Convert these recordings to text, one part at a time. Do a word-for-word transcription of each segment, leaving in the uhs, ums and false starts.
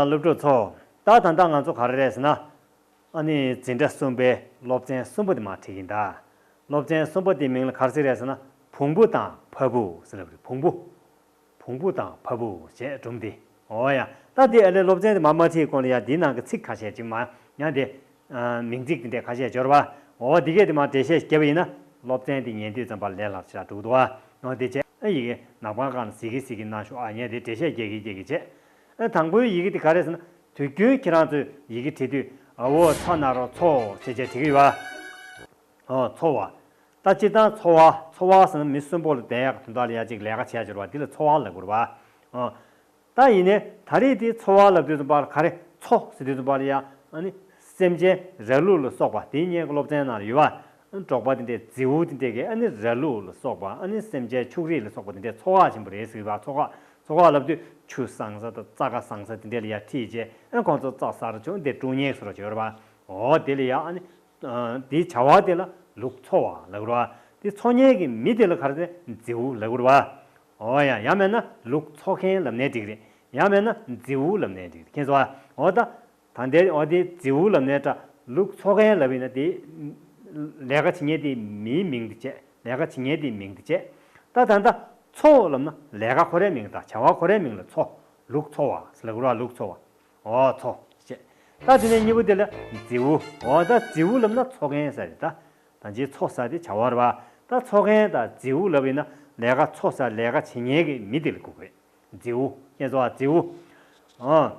སློབ་ཕྲུག་ཚོ། ད་ད་ལྟ་ང་ཚོ་ག་རེ་རེད་ཟེར་ན། ཨ་ནི་འཛིན་གྲྭ་གསུམ་པའི་སློབ་ཚན་གསུམ་པ་དེ་མར་ཁྲིད་ཀྱིན་གདའ། སློབ་ཚན་གསུམ་པ་དེའི་མིང་ལ་ག་རེ་ཟེར་རེད་ཟེར་ན། བོང་བུ་དང་བ་སྤུ་ཟེར་ལབ་རེད། བོང་བུ། བོང་བུ་དང་བ་སྤུ་ཞེས་སྒྲུང་འདི། འོ་ཡ། ད་འདི་ཨ་ལས་སློབ་ཚན་དེ་མར་མ་ཁྲིད་གོང་ལ་ཡ་འདིའི་ནང་གི་ཚིག་ཁ་ཤས་ཅིག་མར་ཡང་དེ། ཨ། མིང་ཚིག་དེ་འདྲས་ཁ་ཤས་འབྱོར་བ། འོ་འདི་གས་དེ་མར་འགྲེལ་བཤད་བརྒྱབ་པ་ཡིན་ན། སློབ་ཚན་དེ་ཉན་དུས་ཙམ་པ་ལས་སླ་ཆ་འགྲོ་གི་འདུག་བ། འོ་དེ་བྱས། ཨ། ཡི་གེ་ནག་པང་སྒང་ལ་གཟིགས་ཀྱི་གཟིགས་ཀྱི་གནང་ཤོག་ཨ། ངས་དེ་འགྲེལ་བཤད་རྒྱག་གི་རྒྱག་གི་བྱས། ཨ། དང་པོའི་ཡི་གེ་དེ་ག་རེ་ཟེར་ན། དུས་རྒྱུན་ཁྱེད་རང་ཚོས་ཡི་གེ་བྲིས་དུས། འ་འོ་ཚ་ན་རོ་ཚོ་ཟེར་བྱས་བྲིས་ཀྱི་ཡོད་བ། འོ་ཚོ་བ། ད་སྤྱིར་བཏང་ཚོ་བ། ཚོ་བ་ཟེར་ན་མི་གསོན་པོ་ལ་བསྡད་ཡག་དོན་དག་ལ་ཡ་གཅིག་ལས་ཀ་བྱས་ཡག་འབྱོར་བ་འདི་ལ་ཚོ་བ་ལབ་དགོས་རེད་བ། འོ། ད་ཡིན་ནའི་ད་རེས་དེ་ཚོ་བ་ལབ་དུས་ཙམ་པར་ག་རེ། ཚོ་ཟེར་དུས་ཙམ་པར་ཡ། ཨ་ནི་སེམས་ཅན་ར་ལུག་ལ་སོགས་པ་དེ་སྔོན་གྱི་སློབ་ཚན་ནང་ལ་ཡོད་བ། འབྲོག་པ་དེ་འདྲས་རྫི་བོ་དེ་འདྲས་ཀྱིས་ཨ་ནི་ར་ལུག་ལ་སོགས་པ། ཨ་ནི་སེམས་ཅན་ཕྱུགས་རིགས་ལ་སོགས་པ་དེ་འདྲས་འཚོ་ཁག་ཆེན་པོ་རེད་ཟེར་བ། འཚོ་ཁག་འཚོ་ཁག་ལབ་དུས་ཆུ་བཟང་ས་དང་རྩྭ་ཁ་བཟང་ས་དེ་འདྲས་ལ་ཡ་ཁྲིད་བྱས། ཨ་ཁོང་ཚོ་རྩྭ་ཟ་རུ་བྱུང་། དེ་དཀྲུག་ཉེས་བཟོ་རུ་བྱས་ཡོད་རེད་བ། འོ་དེ་ལ་ཡ་ཨ་ནི། ཨ། དེའི་བྱ་བ་དེ་ལ་ལུག་འཚོ་བ་ལབ་དགོས་རེད་བ། དེ་འཚོ་མཁན་གྱི་མི་དེ་ལ་ག་རེ་ཟེར། རྫི་བོ་ལབ་དགོས་རེད་བ། འོ་ཡ། ཡང་མེད་ན་ལུག་འཚོ་མཁན་ལབ་ནའི་འགྲིག་རེད། ཡང་མེད་ན་རྫི་བོ་ལབ་ནའི་འགྲིག་རེད། མཁྱེན་སོང་ཨ། འོ་ད། ད་འདིར་འོ་དེ་རྫི་བོ་ལབ་ནའི་འདྲ། ལུག་འཚོ་མཁན་ལབ་ཡིན་ན་དེ། ལས་ཀ་བྱེད་མཁན་དེའི་མིའི་མིང་དེ་བྱས། ལས་ཀ་བྱེད་མཁན་དེའི་མིང་དེ་བྱས། ད་ད་ལྟ་འཚོ་ལབ་ན་ལས་ཀ་ཁོ་རའི་མིང་དང་བྱ་བ་ཁོ་རའི་མིང་ལ་འཚོ། ལུག་འཚོ་བ་ལབ་དགོས་རེད་བ། ལུག་འཚོ་བ། འོ་འཚོ་བྱས། ད་དེ་ནས་གཉིས་པོ་དེ་ལ་རྫི་བོ། འོ་ད་རྫི་བོ་ལབ་ན་འཚོ་མཁན་ཟེར་རེད་ད། ད་ཅིའི་འཚོ་ཟེར་དེ་བྱ་བ་རེད་བ། ད་འཚོ་མཁན་དང་རྫི་བོ་ལབ་ཡིན་ན་ལས་ཀ་འཚོ་ཟེར་ལས་ཀ་བྱེད་མཁན་གྱི་མི་དེ་ལ་གོ་གི་རེད། རྫི་བོ། མཁྱེན་སོང་ཨ། རྫི་བོ། ཨ།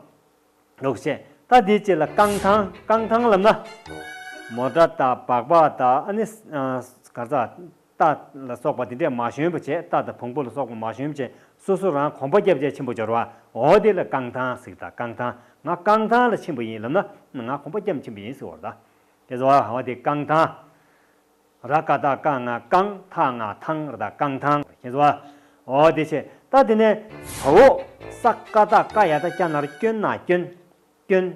ལུག་བཤད། ད་དེའི་རྗེས་ལ་རྐང་ཐང་། རྐང་ཐང་ལབ་ན། མོ་ཊ་དང་སྦག་སྦག་དང་། ཨ་ནི། ཨ། ག་རེ་ཟ། རྟ་ལ་སོགས་པ་དེ་འདྲས་མ་ཞོན་པ་བྱས། རྟ་དང་བོང་བུ་ལ་སོགས་པ་མ་ཞོན་པ་བྱས། སོ་སོ་རང་གོམ་པ་རྒྱབ་བྱས་ཕྱིན་པ་འབྱོར་བ། འོ་དེ་ལ་རྐང་ཐང་ཟེར་གི་ད། རྐང་ཐང་། ང་རྐང་ཐང་ལ་ཕྱིན་པ་ཡིན་ལབ་ན། ང་གོམ་པ་རྒྱབ་ཕྱིན་པ་ཡིན་ཟེར་བ་རེད་ད། དེ་ཚོ་བ་འོ་དེ་རྐང་ཐང་། ར་ཀ་བཏགས་རྐ་ང་རྐང་། ཐ་ང་ཐང་། རེད་ད། རྐང་ཐང་། མཁྱེན་སོང་ཨ། འོ་དེ་བྱས། ད་དེ་ནས་བ་འོག་ས་ཀ་བཏགས་སྐ་ཡ་བཏགས་སྐྱ་ན་རོ་སྐྱོན། ན་སྐྱོན། སྐྱོན།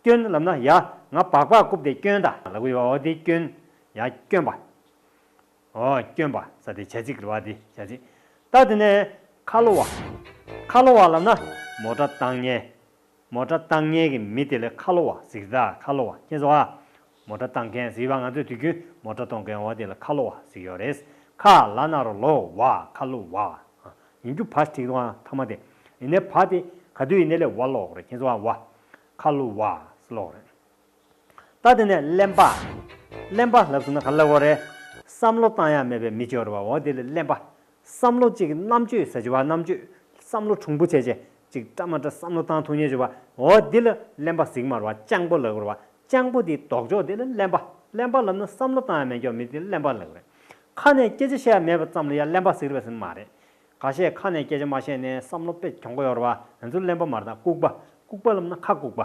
སྐྱོན་ལབ་ན་ཡ། ང་སྦག་སྦག་རྐུབ་དེ་སྐྱོན་ད་ལབ་གི་ཡོད། འོ་དེ་སྐྱོན། ཡ་སྐྱོན་པ། འོ་སྐྱོན་པ་ཟེར་དེ་བྱ་ཚིག་རེད་བ། དེ་བྱ་ཚིག་ད་དེ་ནས་ཁ་ལོ་བ། ཁ་ལོ་བ་ལབ་ན་མོ་ཊ་བཏང་མཁན། མོ་ཊ་བཏང་མཁན་གྱི་མི་དེ་ལ་ཁ་ལོ་བ་ཟེར་གི་ད། ཁ་ལོ་བ། མཁྱེན་སོང་ཨ། མོ་ཊ་བཏང་མཁན་ཟེར་བ། ང་ཚོས་དུས་རྒྱུན་མོ་ཊ་གཏོང་མཁན་འོ་དེ་ལ་ཁ་ལོ་བ་ཟེར་གྱི་ཡོད་རེད། ཁ་ལ་ན་རོ་ལོ་བ། ཁ་ལོ་བ། ཡིན་རྒྱུ་བ་ཞིག་བྲིས་འདུག་ཨ། མཐའ་མ་དེ། ཡིན་ནའི་བ་དེ་ག་དུས་ཡིན་ནའི་ལས་བ་ཀློག་རེད། མཁྱེན་སོང་ཨ། བ། ཁ་ལོ་བ་ཀློག་རེད། ད་དེ་ནས་གླེན་པ། གླེན་པ་ལབ་སོང་ན་ག་རེ་ལབ་དགོས་རེད། བསམ་བློ་བཏང་ཡ་མེད་པའི་མི་ཅིག་ཡོད་རེད་བ། འོ་དེ་ལ་གླེན་པ། བསམ་བློ་གཅིག་རྣམ་དཔྱོད་ཟེར་གྱི་བ། རྣམ་དཔྱོད། བསམ་བློ་གྲུང་པོ་བྱས་བྱས་ཅིག་ཏྲ་མ་ཏྲ་བསམ་བློ་བཏང་ཐུབ་མཁན་ཅིག་བ། འོ་འདི་ལ་གླེན་པ་ཟེར་གྱི་མ་རེད་བ། སྤྱང་པོ་ལབ་དགོས་རེད་བ། སྤྱང་པོ་དེའི་ལྡོག་ཕྱོགས་དེ་ལ་གླེན་པ། གླེན་པ་ལབ་ན་བསམ་བློ་བཏང་ཡ་མེད་མཁན་མི་དེ་ལ་གླེན་པ་ལབ་དགོས་རེད། ཁ་ནས་སྐད་ཆ་བཤད་ཡ་མེད་པ་ཙམ་ལ་ཡ་གླེན་པ་ཟེར་བས་ཟེར་མ་རེད། ཁ་ཤས་ཁ་ནས་སྐད་ཆ་མ་བཤད་ནས་བསམ་བློ་དཔེ་གྱོང་པོ་ཡོད་རེད་བ། ང་ཚོ་གླེན་པ་མ་རེད་ད། ལྐུགས་པ། ལྐུགས་པ་ལབ་ན་ཁ་ལྐུགས་པ།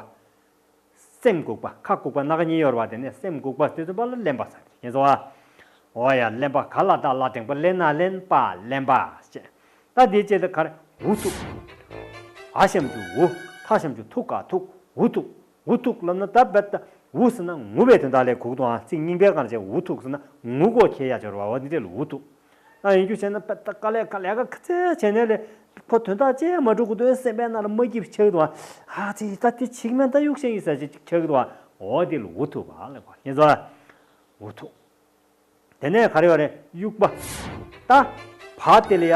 སེམས་ལྐུགས་པ། ཁ་ལྐུགས་པ་སྣ་ཁ་གཉིས་ཡོད་རེད་བ། དེ་ནས་སེམས་ལྐུགས་པ་དེ་ཚོ་པ་ལ་གླེན་པ་ཟེར། མཁྱེན་སོང་ཨ། འོ་ཡ། གླེན་པ། ག་ལ་བཏགས་གླ་འགྲེང་བུ་གླེ་ན་གླེན། པ། གླེན་པ་ཞེས། ད་དེའི་རྗེས་ལ་ག་རེ། འུ་ཐུག་འ་ཞབས་ཀྱུ་འུ། ཐ་ཞབས་ཀྱུ་ཐུ། ག་ཐུག་འུ་ཐུག་འུ་ཐུག་ལབ་ན་ད་བེད་ད། འུ་ཟེར་ན་ངུ་བའི་དོན་དག་ལ་གོ་གི་འདུག་ཨ། ཚིག་རྙིང་པའི་སྒང་ལ་བྱས་འུ་ཐུག་ཟེར་ན་ངུ་གོ་ཁེལ་ཡ་ཅིག་ཡོད་རེད་བ། འོ་འདི་འདྲས་ལ་འུ་ཐུག་ད་ཡིན་རྒྱུ་བྱས་ན་དཔེ་ད་དཀའ་ལས་དཀའ་ལས་ཀ་ག་ཚད་བྱས་ནའི་ལས་ཁོ་དོན་དག་ཅི་ཡང་མ་འགྲོ་གི་འདུག་སེམས་པའི་ནང་ལ་མ་སྐྱིད་པ་ཆགས་ཀྱི་འདུག་ཨ། ཨ་ཙི། ད་དེ་བྱེད་ཀྱི་མེད། ད་གཡུག་བཞག་ཡིན་ཟེར་ཅིག་ཆགས་ཀྱི་འདུག་ཨ། འོ་དེ་ལ་འུ་ཐུག་པ་ལབ་དགོས། ཡིན་ཙང་འུ་ཐུག་དེ་ནས་ག་རེ་ཡོད་རེད། དབྱུག་པ། ད་བ་དེ་ལ་ཡ་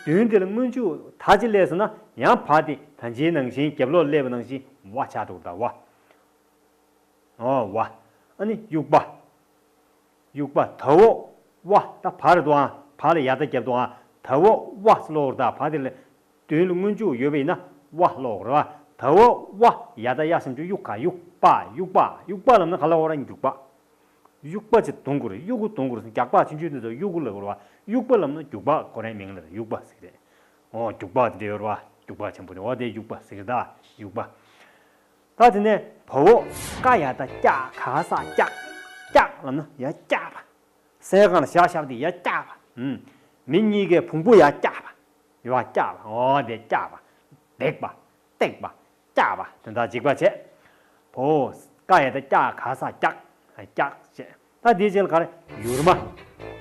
མདུན་དེ་ལ་སྔོན་འཇུག་ད་ཅིག་སླེབས་སོང་ན་ཡང་བ་དེ་ད་ཅིའི་ནང་བཞིན་རྒྱབ་ལོགས་སླེབས་པ་ནང་བཞིན་བ་ཆགས་འགྲོ་གི་འདུག་བ། འོ་བ། ཨ་ནི་དབྱུག་པ། དབྱུག་པ། ད་འོག་བ། ད་བ་རེད་འདུག་ཨ། བ་ལ་ཡ་བཏགས་རྒྱབ་འདུག་ཨ། ད་འོག་བ་ཀློག་རེད་ད། བ་དེ་ལ་མདུན་ལ་སྔོན་འཇུག་ཡོད་པ་ཡིན་ན་བ་ཀློག་རེད་བ། ད་འོག་བ། ཡ་བཏགས་ཡ་ཞབས་ཀྱུ་གཡུག་ག། གཡུག་པ། གཡུག་པ། གཡུག་པ་ལབ་ན་ག་ལ་འོ་ར། རྒྱུག་པ། གཡུག་པ་ཅིག་རྡུང་དགོས་རེད། གཡུག་གུ་རྡུང་དགོས་རེད། རྒྱག་པ་ཆུང་ཆུང་དེ་ཚོ་གཡུག་གུ་ལབ་དགོས་རེད་བ། གཡུག་པ་ལབ་ན་རྒྱུག་པ་ཁོ་རའི་མིང་ལ་གཡུག་པ་ཟེར་གི་རེད། འོ་རྒྱུག་པ་དེ་འདྲ་ཡོད་རེད་བ། རྒྱུག་པ་ཆེན་པོ་དེ། འོ་དེ་གཡུག་པ་ཟེར་གི་རེད་ད། གཡུག་པ། ད་དེ་ནས་བ་འོག་ཀ་ཡ་བཏགས་ཀྱ་ག་ས་ཀྱག་ཀྱག་ལབ་ན་ཡ་ཀྱག་པ། སའི་སྒང་ལ་ཞབས་བཞག་དེ་ཡ་ཀྱག་པ། ཨུམ། མི་གཉིས་ཀའི་བོང་བུ་ཡ་ཀྱག་པ། ཡ་ཀྱག་པ། འོ་དེ་ཀྱག་པ། འདེགས་པ། བཏེགས་པ། ཀྱག་པ། དོན་དག་འཇིགས་པ་བྱས། བ་འོག་ཀ་ཡ་བཏགས་ཀྱ་ག་ས་ཀྱག་ཀྱག་བྱས། ད་དེའི་རྗེས་ལ་ག་རེ། ཡུར་མ།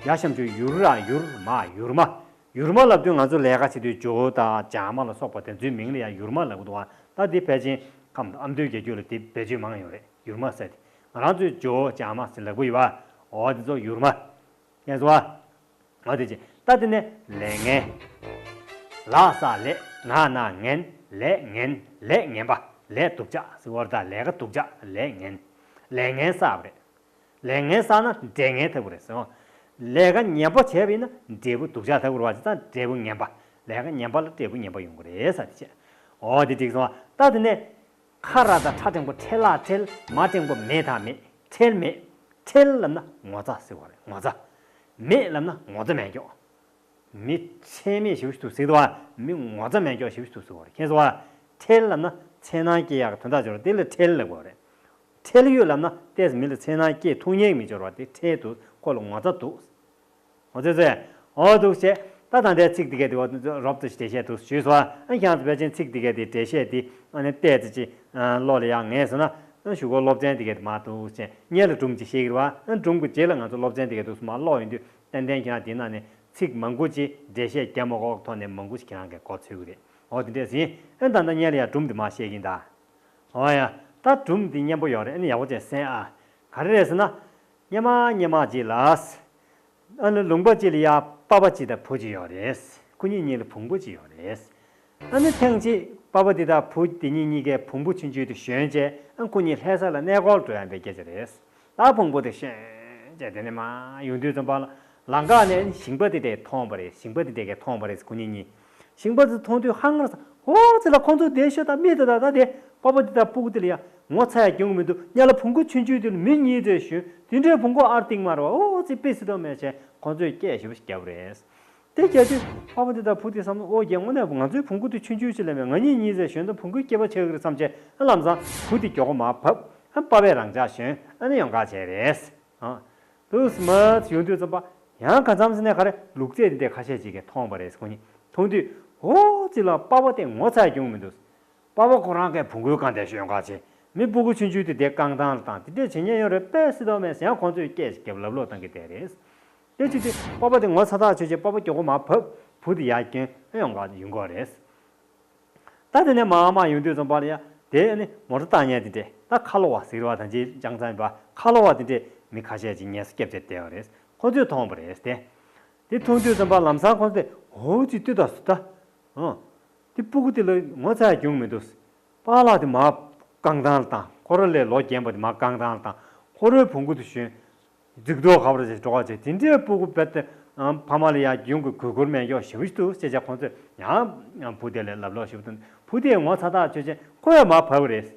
ཡ་ཞབས་ཀྱུ་ཡུ་ར། ཡུར་མ། ཡུར་མ། ཡུར་མ་ལབ་དུས་ང་ཚོ་ལས་ཀ་བྱེད་དུས་ཇོ་བོ་དང་ཇག་མ་ལ་སོགས་པ་དེ་ཚོའི་མིང་ལ་ཡང་ཡུར་མ་ལབ་ཀྱི་འདུག་ཨ། ད་འདི་ཕལ་ཆེར་ ཁམས་དང་ཨ་མདོའི་རྒྱལ་རྒྱུད་ལ་དེ་བེད་སྤྱོད་མང་ཡོད་རེད། ཡུར་མ་ཟེར་དེ། ང་རང་ཚོའི་ཇོ་བོ་ཇག་མ་ཟེར་ལབ་ཀྱི་ཡོད་པ། འོ་དེ་ཚོ་ཡུར་མ། ཡང་སོ། འོ་དེ་ཅི། ད་དེ་ནས་ལས་ངན། ལ་ས་ལས། ང་ན་ངན། ལས་ངན། ལས་ངན་པ། ལས་སྡུག་ཅག་ཟེར་བ་རེད། ད་ལས་ཀ་སྡུག་ཅག་ལས་ངན། ལས་ངན་བསགས་པ་རེད། ལས་ངན་བསགས་ན་འབྲས་ངན་ཐེབས་ཀྱི་རེད་ཟེར། ལས་ཀ་ངན་པ་བྱས་པ་ཡིན་ན་འབྲས་བུ་སྡུག་ཅག་ཐེབས་ཀྱི་རེད་བ། བྱས་ཙང་འབྲས་བུ་ངན་པ། ལས་ཀ་ངན་པ་ལ་འབྲས་བུ་ངན་པ་ཡོང་གི་རེད་ཟེར་དེ་བྱས། འོ་དེ་འགྲིག་སོང་བ། ད་དེ་ནས། ཁ་ར་ད་ཁྲ་འགྲེང་བུ་ཁྲེ་ལ་ཁྲེལ། མ་འགྲེང་བུ་མེ་ད་མེད། ཁྲེལ་མེད། ཁྲེལ་ལབ་ན་ངོ་ཚ་ཟེར་བ་རེད། ངོ་ཚ། མེད་ལབ་ན་ངོ་ཚ་མེད་ཀྱོག་མི་ཁྲེལ་མེད་ཞེ་པོ་ཞིག་འདུག་ཟེར་གི་འདུག་བ། མི་ངོ་ཚ་མེད་ཀྱོག་ཞེ་པོ་ཞིག་འདུག་ཟེར་གི་རེད། མཁྱེན་སོང་བ། ཁྲེལ་ལབ་ན་འཚེར་སྣང་སྐྱེ་ཡག་གི་དོན་དག་སྦྱོར་བ་དེ་ལ་ཁྲེལ་ལབ་དགོས་རེད། ཁྲེལ་ཡོད་ལབ་ན་ཏོག་ཙམ་མི་ལ་འཚེར་སྣང་སྐྱེ་ཐུབ་མཁན་གྱི་མི་སྦྱོར་བ་དེ་ཁྲེལ་འདུག་ཁོ་ལ་ངོ་ཚ་འདུག་འོ་ཙི་ཙི། འོ་འདུག་བྱས། ད་ད་ལྟའི་ཚིག་འདི་གས་དེ་འོ་རོབ་ཙམ་ཞིག་འགྲེལ་བཤད་འདུག་ཞུས་སོང་བ། ཨ་ཁྱེད་རང་ཚོ་ཕལ་ཆེར་ཚིག་འདི་གས་དེ་འགྲེལ་བཤད་དེ་ཨ་ནི་ཏོག་ཙམ་ཅིག་ཨ་བློ་ལ་ཡག་ངེས་ཟེར་ན། ཨ་གཞུག་གུ་སློབ་ཚན་འདི་གས་དེ་མར་འདུག་བྱས་སྔོན་ལ་སྒྲུང་ཅིག་བཤད་ཀྱི་རེད་བ། ཨ་སྒྲུང་གི་རྗེས་ལ་ང་ཚོ་སློབ་ཚན་འདི་གས་འདུག་སེ་མར་ཀློག་ཡོང་དུས། ཏན་ཏན་ཁྱེད་རང་དེ་ནང་ནས་ཚིག་མང་པོ་ཅིག་འགྲེལ་བཤད་རྒྱག་མ་དགོས་ཐོག་ནས་མང་པོ་ཞིག་ཁྱེད་རང་གིས་གོ་ཚོད་ཀྱི་རེད། འོ་དེ་འདྲས་ཡིན། ཨ་ད་ལྟ་སྔོན་ལ་ཡང་སྒྲུང་འདི་མར་བཤད་ཀྱིན་གདའ། འོ་ཡ། ད་སྒྲུང་འདི་སྙན་པོ་ཡོད་རེད། ཨ་ནི་ཡག་པོ་བྱས་གསན་ཨ། ག་རེ་རེད་ཟེར་ན། སྔོན་མ་སྔོན་མ་ཅིག་ལ། ཨ་ནི་ལུང་པ་ཅིག་ལ་ཡ་པ་ཕ་ཅིག་དང་བུ་ཅིག་ཡོད་རེད། ཁོ་གཉིས་གཉིས་ལ་བོང་བུ་ཅིག་ཡོད་རེད། ཨ་ནི་ཐེངས་གཅིག་པ་ཕ་དེ་དང་བུ་དེ་གཉིས་གཉིས་ཀས་བོང་བུ་ཆུང་ཆུང་དེ་ཞོན་བྱས། ཨ་ཁོ་གཉིས་ལྷ་ས་ལ་གནས་སྐོར་འགྲོ་ཡ་འདྲ་བྱས་རེད། ད་བོང་བུ་དེ་ཞོན་བྱས་དེ་ནས་མར་ཡོང་དུས་ཙམ་པ་ལ། ལམ་ཁ་ནས་ཞིང་པ་དེ་འདྲས་མཐོང་བ་རེད། ཞིང་པ་དེ་འདྲས་ཀྱིས་མཐོང་བ་རེད། ཁོ་གཉིས་གཉིས། ཞིང་པ་དེ་མཐོང་དུས་ཧང་སངས། འོ་ཙི་ལ་ཁོང་ཚོ་བསྡད་ཤོག་ད། མི་དེ་དང་ད་དེ་པ་ཕ་དེ་དང་སྤུ་གུ་དེ་ལ་ཡ་ངོ་ཚ་ཡ་རྒྱུས་མི་འདུག་སྔོན་ལ་བོང་གུ་ཆུང་ཆུང་དེ་ལ་མི་གཉིས་དེ་ཞོན། དེ་འདྲའི་བོང་གུ་ཨར་སྟེང་མར་བ། འོ་ཙི་དཔེ་སྲིད་དོ་མེད་བྱས་ཁོང་ཚོས་སྐད་ཞེ་པོ་ཞིག་བརྒྱབ་པ་རེད། དེ་བརྒྱབ་དུས་པ་ཕ་དེ་དང་བུ་དེ་བསམ་བློ། ཨོ་རྒྱལ་དངོས་གནས་ང་ཚོའི་བོང་གུ་དེ་ཆུང་ཆུང་ཞིག་ལ་མེད། ང་གཉིས་གཉིས་ཟེར་ཞོན་དུས་བོང་གུའི་སྐྱེས་པ་ཆགས་ཀྱི་རེད་བསམ་བྱས། ཨ་ལམ་སང་བུ་དེ་མགྱོགས་པོ་མར་བབས། ཨ་པ་ཕས་རང་འཇགས་ཞོན། ཨ་ནི་ཡོང་ག་བྱས་རེད། ཨ། དུས་མ་ཡོང་དུས་ཙམ་པ་ཡང་ག་ཙམ་ཟེར་ནས་ག་རེ་ལུག་རྫི་དེ་འདྲས་ཁ་ཤས་ཅིག་གིས་མཐོང་བ་རེད། ཁོ་གཉིས་མཐོང་དུས། ཨོ་ཙི་ལ་པ་ཕ་དེ་ངོ་ཚ་ཡ་རྒྱུས་མི་འདུག་པ་ཕ་ཁོ་རང་གིས་བོང་གུའི་སྒང་དེ་ཞོན་ག་བྱས། མི་སྤུ་གུ་ཆུང་ཆུང་དེ་དེ་རྐང་ཐང་ལ་བཏང་། དེ་འདྲས་བྱེད་མཁན་ཡོད་རེད། དཔེ་སྲིད་དོ་མེད་ཟེར་ཡང་ཁོང་ཚོས་སྐད་ཞིག་བརྒྱབ་ལབ་ལོག་བཏང་གི་བསྡད་རེད། དེ་བྱེད་དུས་པ་ཕ་དེ་ངོ་ཚ་ཐག་ཆོད་བྱས། པ་ཕ་མགྱོགས་པོ་མར་བབས། བུ་དེ་ཡར་བསྐྱོན་ཡོང་ག་ཡོང་གི་རེད། ད་དེ་ནས་མར་མར་ཡོང་དུས་ཙམ་པ་ལ་ཡ། དེ་ནི་མོ་ཊ་བཏང་མཁན་དེ་འདྲས། ད་ཁ་ལོ་བ་ཟེར་བ་དང་ཅི་ཅང་ཙང་ཡིན་པ། ཁ་ལོ་བ་དེ་འདྲས་མི་ཁ་ཤས་ཅིག་ངལ་གསོ་རྒྱབ་བྱས་བསྡད་པ་རེད། ཁོ་ཚོས་མཐོང་བ་རེད་དེ། དེ་མཐོང་དུས་ཙམ་པ་ལམ་སང་ཁོ་ཚོས། ཨོ་ཙི་ལྟོས་དང་ཟེར་ད། ཨང་། དེ་སྤུ་གུ་དེ་ལ་ངོ་ཚ་ཡ་རྒྱུས་མི་འདུག་པཱ་ལགས་དེ་མར་རྐང་ཐང་ལ་བཏང་། ཁོ་རང་ལས་ལོ་རྒན་པ་དེ་མར་རྐང་ཐང་ལ་བཏང་། ཁོ་རང་བོང་གུ་དེ་ཞོན། འཛུགས་ཐོག་ག་པར་ཅིག་འགྲོ་བ་བྱས། དེ་འདྲའི་སྤུ་གུ་རྦད་དེ་ཨ་ཕ་མ་ལ་ཡ་རྒྱུས་ཀྱི་གུས་བཀུར་མེད་ཀྱོག་ཞེ་པོ་ཞིག་འདུག་ཅེས་བྱས། ཁོང་ཚོས་ཡང་ཡང་བུ་དེ་ལ་ལབ་ལོག་ཞེ་པོ་བཏང་། བུ་དེས་ངོ་ཚ་ཐག་ཆོད་བྱས་ཁོ་ཡང་མར་བབས་པ་རེད།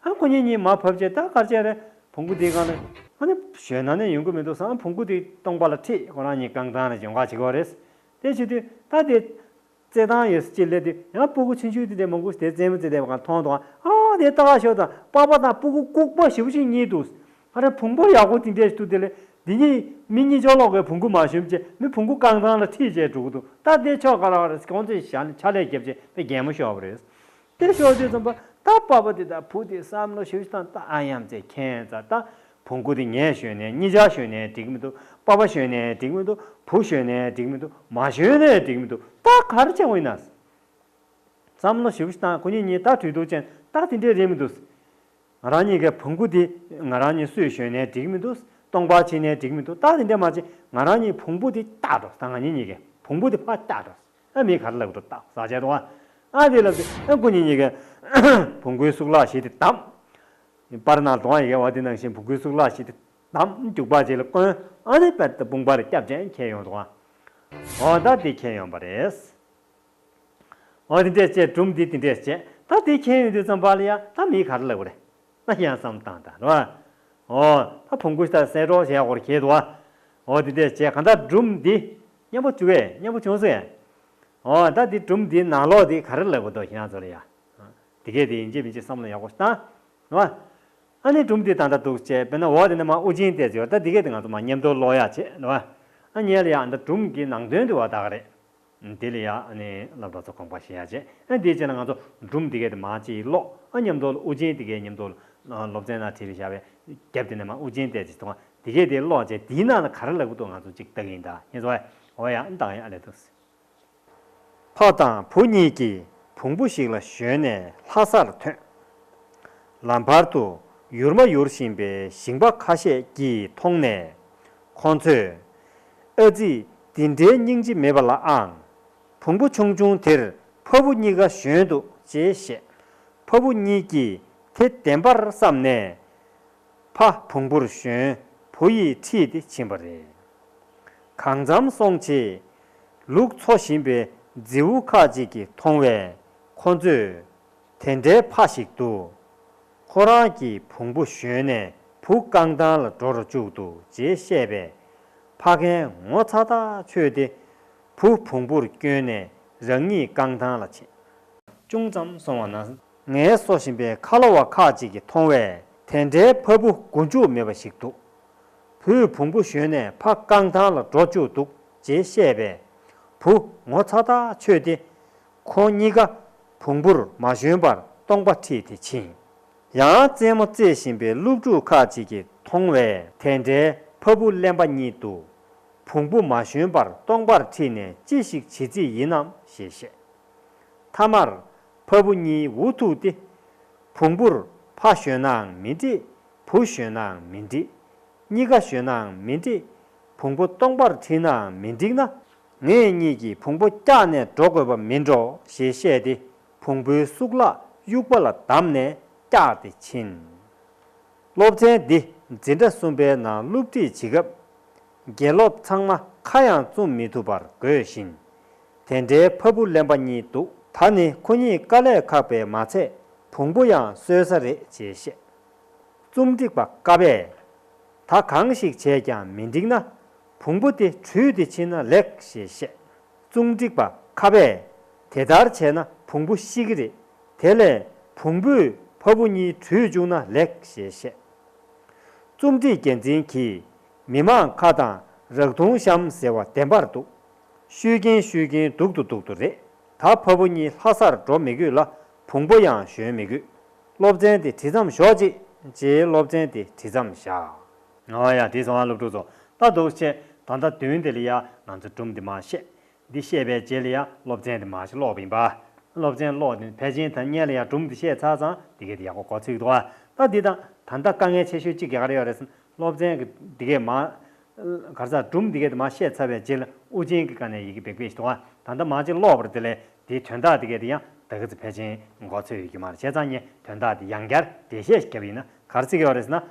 ཨ་ཁོ་གཉིས་གཉིས་མར་བབས་བྱས། ད་ག་རེ་བྱས་རེད། བོང་གུ་དེའི་སྒང་ལ་ཨ་ནི་ཞོན་ན་ནས་ཡོང་གི་མི་འདུག་བསམ། བོང་གུ་དེ་སྟོང་པ་ལ་ཁྲིད། ཁོ་རང་གཉིས་རྐང་ཐང་ལ་ཡོང་ག་བྱེད་ཀྱི་ཡོད་རེད། དེ་བྱེད་དུས་ད་དེ། རྩེད་ཐང་ཡོད་ས་ཅིག་སླེབས་དུས་ཡང་སྤུ་གུ་ཆུང་ཆུང་དེ་འདྲས་མང་པོ་ཞིག་དེ་རྩེད་མོ་རྩེ་བསྡད་པ་གང་མཐོང་དང་། ཨ་དེ་ལྟ་ག་ཤོག་དང་། པ་ཕ་དང་སྤུ་གུ་ལྐུགས་པ་ཞེ་པོ་ཅིག་གཉིས་འདུག་ག་རེ་བོང་བུ་ཡག་པོ་དེ་འདྲས་ཞིག་འདུག་དེ་ལས་འདི་གཉིས་མི་གཉིས་ཅོག་ལོག་གི་བོང་གུ་མ་ཞོན་བྱས། མི་བོང་གུ་རྐང་ཐང་ལ་ཁྲིད་བྱས་འགྲོ་གི་འདུག་ད་དེ་ཕྱོགས་ག་རེ་ག་རེ་ཁོང་ཚོས་ཞལ་ཕྱག་ལས་བརྒྱབ་བྱས་དཔེ་གད་མོ་ཤོར་བ་རེད། དེ་ཤོར་དུས་ཙམ་པ་ད་པ་ཕ་དེ་དང་བུ་དེ་བསམ་བློ་ཞེ་པོ་ཅིག་བཏང་། ད་ཨ་ཡམ་ཚེ་ཁྱད་མཚར། ད་བོང་གུ་དེ་ངས་ཞོན་ནའི་གཉིས་ཆ་ཞོན་ནའི་འགྲིག་མི་འདུག་པ་ཕ་ཞོན་ནའི་འགྲིག་མི་འདུག་བུ་ཞོན་ནའི་འགྲིག་མི་འདུག་མ་ཞོན་ནའི་འགྲིག་མི་འདུག་ད་ག་རེ་བྱེད་དགོས་ཡིན་ན། བསམ་བློ་ཞེ་པོ་ཞིག་བཏང་། ཁོ་གཉིས་གཉིས་ད་གྲོས་བསྡུར་བྱས། ད་དེ་འདྲས་རེད་མི་འདུག་ང་རང་གཉིས་ཀའི་བོང་གུ་དེ་ང་རང་གཉིས་སུས་ཞོན་ནའི་འགྲིག་མི་འདུག་སྟོང་པ་བྱས་ནའི་འགྲིག་མི་འདུག་ད་དེ་འདྲས་མ་བྱེད། ང་རང་གཉིས་བོང་བུ་དེ་བཏགས་འགྲོ། ད་ང་གཉིས་གཉིས་ཀའི་བོང་བུ་དེ་ཕར་བཏགས་འགྲོ། ཨ་མིས་ག་རེ་ལབ་འགྲོ། བཏགས་ཟ་བྱས་འདུག་ཨ་དེ་ལབ་དུས་ཨ་ཁོ་གཉིས་གཉིས་ཀའི་བོང་གུའི་གཙུག་ལག་བཞི་དེ་བསྡམས། པར་ནང་དུ་ཡི་གེ་བ་དེ་ནང་བཞིན་བོང་གུའི་གཙུག་ལག་བཞི་དེ་བསྡམས། རྒྱུག་པ་ཅིག་ལ་བསྐོན། ཨ་ནི་དཔེར་ན་དཔུང་པ་རེ་སྐྱབས་ཅན་ཁྱེར་ཡོང་འདུག་ཨ། འོ་ད་དེ་ཁྱེར་ཡོང་པ་རེད། འོ་དེ་འདྲས་བྱས། སྒྲུང་འདི་དེ་འདྲས་བྱས། ད་དེ་ཁྱེར་ཡོང་དུས་ཙམ་པ་ལ་ཡ་ད་མིས་ག་རེ་ལབ་དགོས་རེད། ད་ཡང་བསམ་བཏང་དང་རེད་བ། འོ་ད་བོང་གུ་ད་གསོད་རོགས་བྱས་དགོས་རེད་ཁྱེད་དོ། འོ་དེ་འདྲས་བྱས། གང་ལྟར་སྒྲུང་འདི་སྙན་པོ་བྱུང་བས། སྙན་པོ་བྱུང་སོང་ཡ། འོ་ད་འདི་སྒྲུང་འདིའི་ནང་ལོགས་འདི་ག་རེ་ལབ་དགོས་འདུག་ཁྱེད་རང་ཚོ་ལ་ཡ། དེ་གས་དེ་ཡིན་གཅིག་མིན་གཅིག་བསམ་བློ་ཡག་པོ་ཞིག་བཏང་། རེད་བ། ཨ་ནི་སྒྲུང་འདི་ད་ལྟ་འདུག་བྱས། དཔེར་ན་འོ་དེ་ནས་མར་དབུ་ཅན་བལྟས་ཚེ་ཡོད། ད་འདི་གས་དེ་ང་ཚོ་མར་མཉམ་དུ་ཀློག་ཡག་བྱེད། རེད་བ། ཨ་ཉལ་ཡ། ཨ་ད་སྒྲུང་གི་ནང་དོན་འདི་བ་ད་ག་རེད། འདི་ལ་ཡ་ཨ་ནི་སློབ་གྲོགས་ཚོ་དགོངས་པ་བཞེས་ཡ་བྱས། ཨ་འདིའི་རྗེས་ལ་ང་ཚོ་སྒྲུང་འདི་གས་དེ་མར་ཅིག་ཀློག་ཨ་མཉམ་དུ་དབུ་ཅན་འདི་གས་མཉམ་དུ་སློབ་ཚན་ནང་བྲིས་ཏེ་བཞག་པའི་རྒྱབ་དེ་ནས་མར་དབུ་ཅན་བལྟས་ཚེ་དང་། འདི་གས་དེ་ཀློག་བྱས། འདིའི་ནང་ལ་ག་རེ་ལབ་ཀྱི་འདུག་ང་ཚོ་ཅིག་ལྟ་གི་ཡིན་ད། ཡིན་ཙང་འོ་ཡ། ཨ་ད་ཡ་ཨ་ལས་འདུག་ཕ་དང་བུ་གཉིས་ཀྱིས་བོང་བུ་ཞིག་ལ་ཞོན་ནས་ལྷ་སར་ཐོན། ལམ་བར་དུ་ཡུར་མ་ཡུར་བཞིན་པའི་ཞིང་པ་ཁ་ཤས་ཀྱིས་མཐོང་ནས། ཁོང་ཚོས། ཨ་ཙི། འདི་འདྲའི་སྙིང་རྗེ་མེད་པ་ལ་ཨང་། བོང་བུ་ཆུང་ཆུང་དེར་ཕ་བུ་གཉིས་ཀ་ཞོན་འདུག་ཅེས་བཤད། ཕ་བུ་གཉིས་ཀྱིས་དེ་བདེན་པར་བསམས་ནས། ཕ་བོང་བུར་ཞོན། བུ་ཡིས་ཁྲིད་དེ་ཕྱིན་པ་རེད། གང་འཚམ་སོང་རྗེས། ལུག་འཚོ་བཞིན་པའི་རྫི་བོ་ཁག་ཅིག་གིས་མཐོང་བས། ཁོ་ཚོས། དེ་འདྲའི་ཕ་ཞིག་འདུག་ཁོ་རང་གིས་བོང་བུ་ཞོན་ནས་བུ་རྐང་ཐང་ལ་འགྲོ་རུ་བཅུག་འདུག་ཅེས་བཤད་པས། ཕ་རྒན་ངོ་ཚ་ཐག་ཆོད་དེ། བུ་བོང་བུར་བསྐྱོན་ནས་རང་ཉིད་རྐང་ཐང་ལ་ཕྱིན། ཅུང་ཙམ་སོང་བ་ན། ངལ་གསོ་བཞིན་པའི་ཁ་ལོ་བ་ཁག་ཅིག་གིས་མཐོང་བས། དེ་འདྲའི་ཕ་བུ་མགོ་མཇུག་མེད་པ་ཞིག་འདུག་བུས་བོང་བུ་ཞོན་ནས་ཕ་རྐང་ཐང་ལ་འགྲོ་བཅུག་འདུག་ཅེས་བཤད་པས། བུ་ངོ་ཚ་ཐག་ཆོད་དེ། ཁོང་གཉིས་ཀ་བོང་བུར་མ་ཞོན་པར་སྟོང་པ་ཁྲིད་དེ་ཕྱིན། ཡང་རྩེད་མོ་རྩེ་བཞིན་པའི་སློབ་ཕྲུག་ཁག་ཅིག་གིས་མཐོང་བས། དེ་འདྲའི་ཕ་བུ་གླེན་པ་གཉིས་འདུག་བོང་བུ་མ་ཞོན་པར་སྟོང་པར་ཁྲིད་ནས་ཅི་ཞིག་བྱེད་རྩིས་ཡིན་ནམ་ཞེས་བཤད། མཐའ་མར་ཕ་བུ་གཉིས་འུ་ཐུག་སྟེ། བོང་བུར་ཕ་ཞོན་ནའང་མི་འགྲིག་བུ་ཞོན་ནའང་མི་འགྲིག་གཉིས་ཀ་ཞོན་ནའང་མི་འགྲིག་བོང་བུ་སྟོང་པར་ཁྲིད་ནའང་མི་འགྲིག་ན། ངེད་གཉིས་ཀྱིས་བོང་བུ་བཀྱགས་ནས་འགྲོ་དགོས་པ་མིན་འགྲོ་ཞེས་བཤད་དེ། བོང་བུའི་སུག་ལག་དབྱུག་པ་ལ་བསྡམས་ནས་བཀྱགས་ཏེ་ཕྱིན། སློབ་ཚན་འདི་འཛིན་གྲྭ་གསུམ་པའི་ནང་སློབ་ཁྲིད་བྱེད་སྐབས། དགེ་སློབ་ཚང་མ་ཁ་ཡང་བཙུམ་མི་ཐུབ་པར་དགོད་བཞིན། དེ་འདྲའི་ཕ་བུ་གླེན་པ་གཉིས་འདུག་ད་ནི་ཁོ་གཉིས་དཀའ་ལས་ཁག་པས་མ་ཚད་བོང་བུ་ཡང་གསོད་ས་རེད་ཅེས་བཤད། རྩོམ་སྒྲིག་པ་ཀ་པས། ད་གང་ཞིག་བྱས་ཀྱང་མི་འགྲིག་ན། བོང་བུ་དེ་བྲོས་ཏེ་ཕྱིན་ན་ལེགས་ཞེས་བཤད། རྩོམ་སྒྲིག་པ་ཁ་པས། དེ་ལྟར་བྱས་ན་བོང་བུ་ཤི་གི་རེད། དེ་ལས་བོང་བུས་ཕ་བུ་གཉིས་བྲོས་བཅུག་ན་ལེགས་ཞེས་བཤད། རྩོམ་སྒྲིག་འགན་འཛིན་གྱིས། མི་མང་ཁ་དང་རག་དུང་གཤམ་ཟེར་བ་བདེན་པར་འདུག་ཤོད་ཀྱིན་ཤོད་ཀྱིན་སྡུག་ཏུ་སྡུག་ཏུ་རེད། ད་ཕ་བུ་གཉིས་ལྷ་སར་འགྲོ་མི་དགོས་ལ། བོང་བུ་ཡང་ཞོན་མི་དགོས། སློབ་ཚན་དེ་བྲིས་མཚམས་ཞོག་ཅིག་ཅེས་སློབ་ཚན་དེ་བྲིས་མཚམས་བཞག་ཨོ་ཡ། དེ་སོང་ང་སློབ་ཕྲུག་ཚོ། ད་འདུག་བྱས། ད་ལྟ་དོན་དེ་ལ་ཡ་ང་ཚོ་སྒྲུང་འདི་མར་བཤད། འདི་བཤད་པའི་རྗེས་ལ་ཡ་སློབ་ཚན་དེ་མར་ཞིག་ཀློག་པ་ཡིན་པ། སློབ་ཚན་ཀློག་དེ་ཕལ་ཆེར་ད་སྔོན་ལ་ཡ་སྒྲུང་འདི་བཤད་ཚར་ཙང་འདི་གས་དེ་ཡག་པོ་གོ་ཚུགས་འདུག་ཨ། ད་འདི་དང་ད་ལྟ་དཀའ་ངལ་ཆེ་ཤོས་གཅིག་ག་རེ་ཡོད་རེད་ཟེར་ན། སློབ་ཚན་གྱི་འདི་གས་མར། ག་རེ་ཟ། སྒྲུང་འདི་གས་དེ་མར་བཤད་ཚར་བའི་རྗེས་ལ་དབུ་ཅན་གྱི་སྒང་ནས་ཡི་གེ་འབེག་འབེག་ཞིག་འདུག་ཨ། ད་ལྟ་མར་ཅིག་ཀློག་པར་དེ་ལས་དེའི་དོན་དག་འདི་གས་དེ་ཡང་ད་ག་ཚོད་ཕལ་ཆེར་མགོ་ཚོད་ཡོད་ཀྱི་མ་རེད། བྱས་ཙང་ངས་དོན་དག་དེ་ཡང་བསྐྱར་འགྲེལ་བཤད་ཞིག་བརྒྱབ་པ་ཡིན་ན་ག་རེ་བྱེད་ཀྱི་ཡོད་རེད་ཟེར་ན།